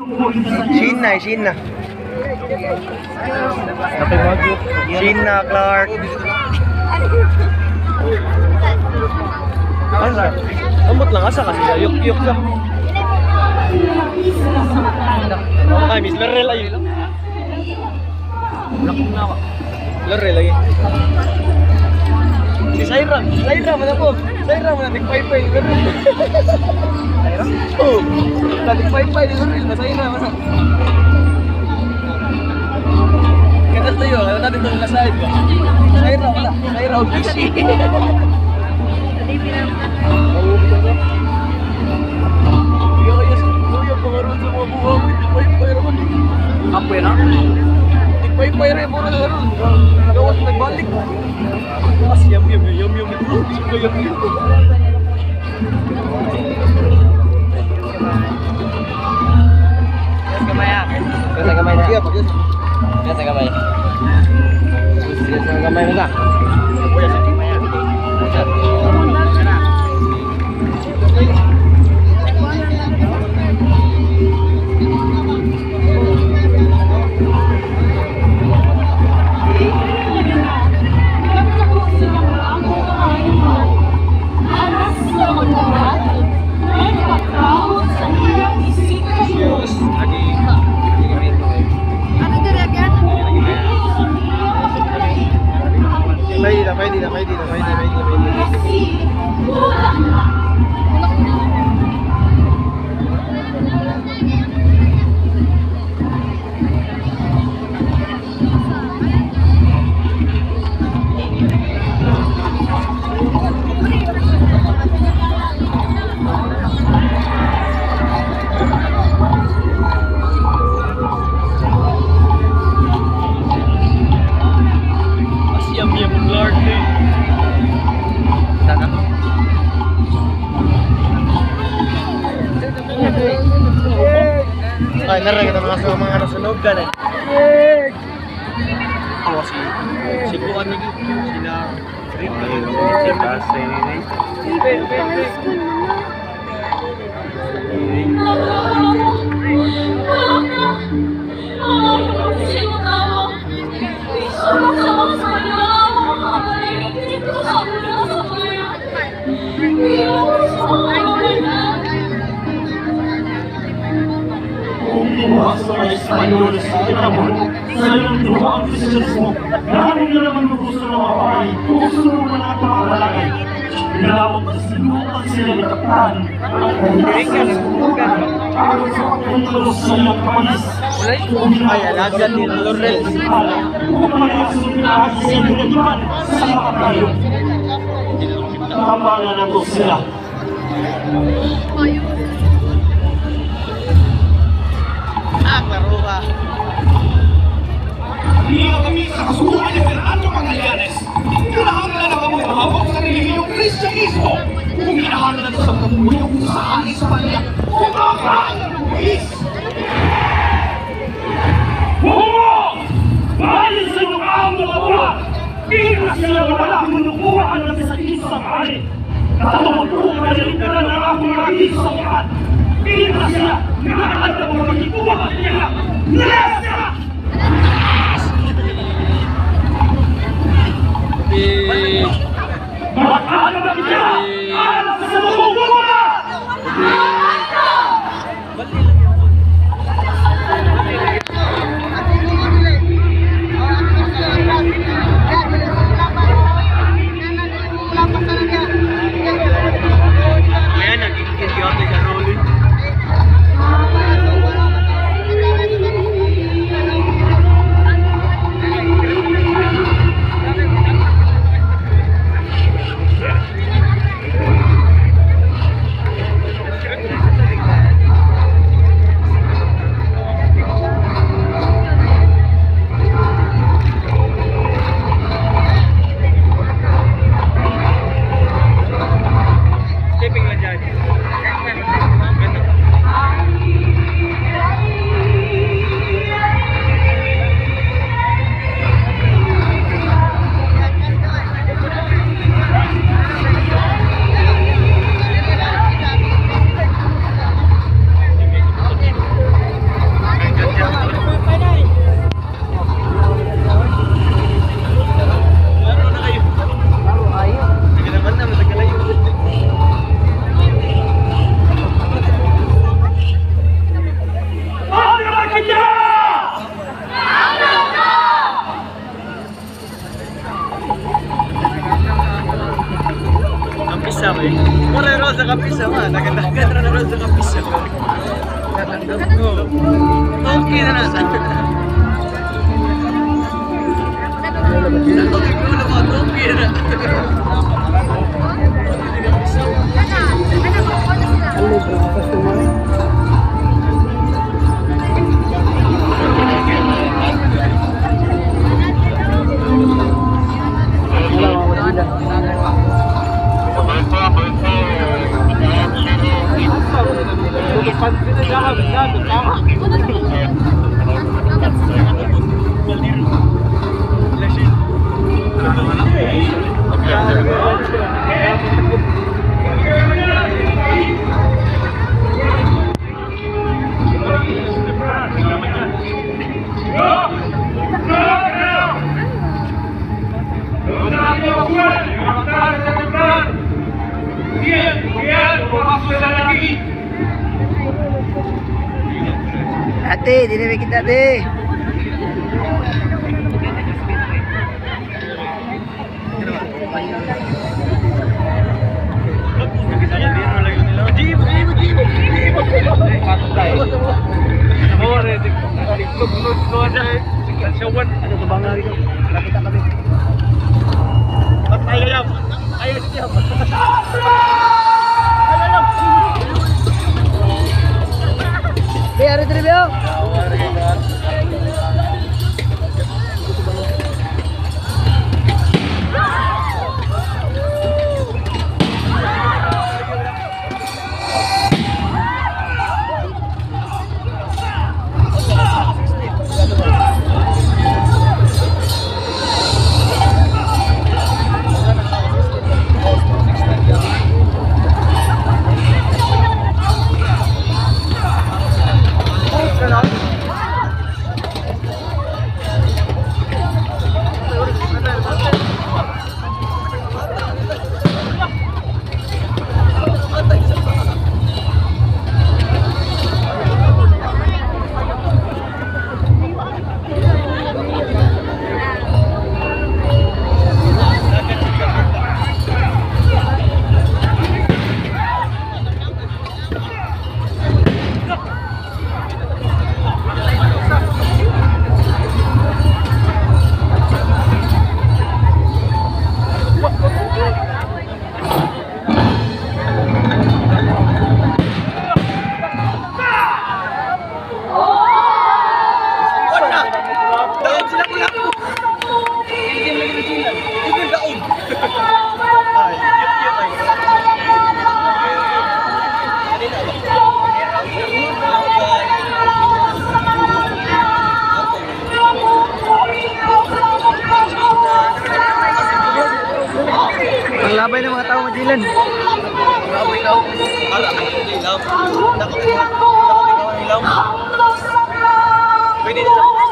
Sheena, Sheena. Sheena Clark. Asa? Ambot lang asa kasi yuk-yuk sa. Ay, Miss Lorel ay. Lorel lagi. Si Saira, Saira man ako. Saira man nagpaypay ni Lorel. Saira? Oh. Nagpaypay ni Lorel, na Saira man. Kaya tayo, kaya natin itong nasahid ba? Saira wala, Saira og busy. Kapoy na? Tigpaypay rin mo na ron. Gawas nagbalik. As yam yam yam yam. Yam yam. Gamay ah. Sa gamay na. Sa gamay. Sa gamay na. Pwede na, pwede na, pwede na, pwede, pwede, pwede. As yam yam Clark eh. Sana. Ay, nara kita mga sa mga nasunog ka na. Oh, si si Kuan lagi sila Kung tumuha sa mga Espanyol sa Iramon, sa iyong duha ang Kristyanismo, gaano na naman gusto ng mga pari, gusto naman ang mga balagay. Pinalawag sa sinutan sila ni Kapitan, aron sa pagpunto sa iyong kapanis. Ay, alaga ni Lorel. Kung mga sunod sa iyong sa mga kayo. Tama na nato sila. Ah, klaro ba? Niya kami sa kasuguan ni Fernando Magallanes. Kinahanglan na kamo mahabok sa relihiyong Kristyanismo. Kung kinahanglan sa pagpuyok sa Espanya, kung ang ng buwis. Bungo! Bayan sa inyong ang mga buwan! Hindi sila wala kinukuhaan ng sa isang hari. Katungod ko ang kalilitaran ng akong mga isang. Hindi sila nakakanta mga magikuha nila. Yes! Magkano na kita? Alam sa mga! Ayan, nagiging yata sa rolling. Sa kapisa ma. Dagan-dagan ra na sa kapisa. Okay na na. Okay na. Ate, di na kita ate. Be, ari diri be. Daog sila pula ko. Hindi daog. Ay, yep, yep, ay. Kanina ba? Ang labay ng mga tao Magellan. Grabe daw. Ara, ilaw. Dako, dako, ilaw. Pwede na.